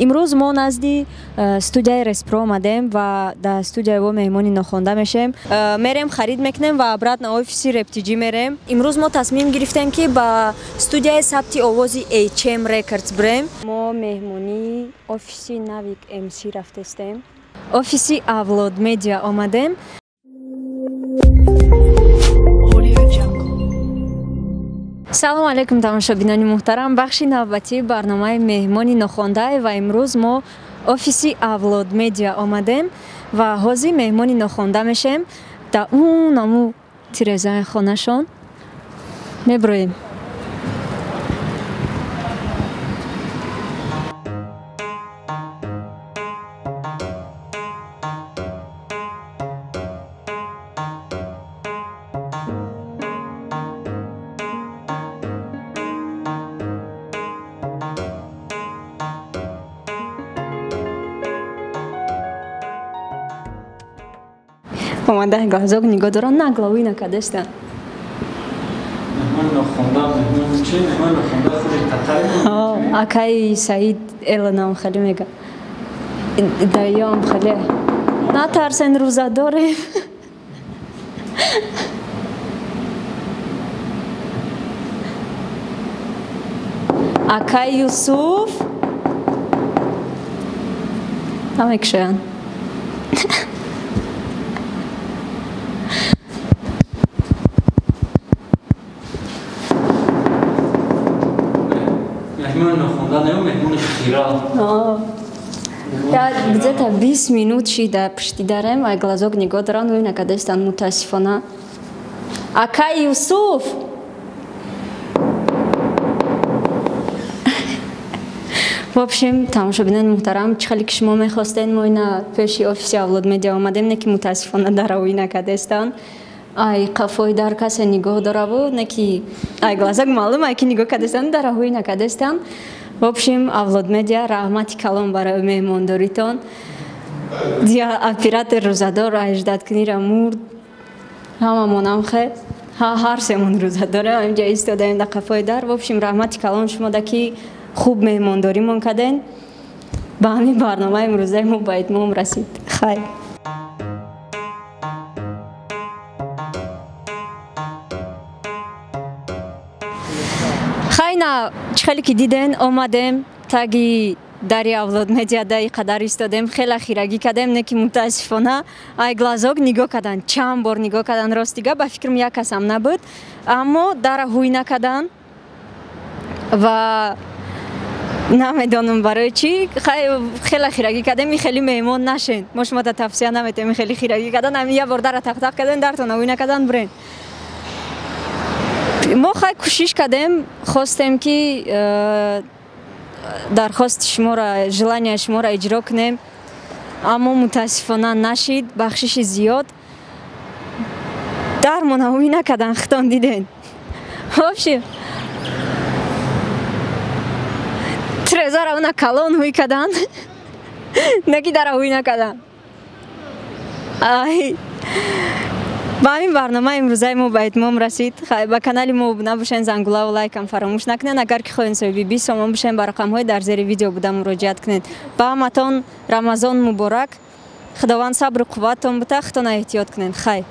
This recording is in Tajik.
Имрӯз мо назди студияи Респро омадем ва дар студияи во меҳмони нохонда мешем. Мерем, харид мекунем ва обратно офиси Рептиҷӣ мерем. Имрӯз мо тасмим гирифтем, ки ба студияи сабти овози HM Records бирем. Мо меҳмонии офиси Навик MC рафтестем. Офиси Авлод Медиа омадем. Салом алейкум, тамошобинони муҳтарам. Бахши навбатии барномаи меҳмони нохондае ва имрӯз мо офиси Авлод Медиа омадем ва ҳозир меҳмони нохонда мешем. Дар он наму тирезаи хонашон меброем. Омада глазок нигоҳ дорам, на главуи накардастан. Акаи Саид Элонам хеле мега. Даём хеле. Натарсен, рӯза дорем. Акаи Юсуф намекушоянд. Где-то 20 минут шида пушти дарем, ай глазок нигоҳ доран, ӯй накардастан, мутаассифона. Акаи Юсуф! В общем, тамошобинони муҳтарам, чӣ хеле ки шумо мехостен, мо ина пеши офиси Авлод Медиа омадем, не ки мутаассифона дара ӯй накардастан. Ай қафои дар касе нигоҳ дораву, не ки ай глазок маълум, ай ки нигоҳ кардастан, дара ҳуй накардастан. В общем, Авлод Медиа, раҳмати калон барои меҳмондоритон. Дия оператор рӯзадор аждаткунира мурд. Ҳамамонам хе. Ҳар семон рӯзадорем, инҷа истодаем дар қафои дар. В общем, раҳмати калон шумода, ки хуб меҳмондоримон карден. Ба ҳамин барномаи имрӯзаи мо ба итмом расид. Хайр. Хайна, чӣ хеле ки диден, омадем таги дари Авлод Медиа, даи қадар истодем, хеле хирагӣ кардем, не ки мутаассифона ай глазок нигоҳ кардан, чанд бор нигоҳ кардан, ростига ба фикрам як касам набуд, аммо дара ҳуй накардан ва намедонам барои чӣ. Хеле хирагӣ кардем, хеле меҳмон нашен. Мо шумо та тавсия наметем хеле хирагӣ кардан, ҳамин як бор дара тақ-тақ кардем, дартона ҳуй накардан, бирен. Мо хай кӯшиш кардем, хостем ки дархости шуморо, желания шуморо иҷро кунем, аммо мутаассифона нашид. Бахшиши зиёд, дармона ҳуй накардан, хитон диден. В общем, трезара уна калон ҳуй кардан, не ки дара ҳуй накардан. Ай ба ҳамин барномаи имрӯзаи мо ба итмом расид. Ба канали мо обуна бошен, зангулаву лайкам фаромӯш накунед. Агар ки хоҳед соҳиби 20 сомон бошен, ба рақамҳои дар зери видео буда муроҷиат кунед. Ба ҳаматон Рамазон муборак. Худованд сабру қувваттон бита, худтона эҳтиёт кунед. Хайр.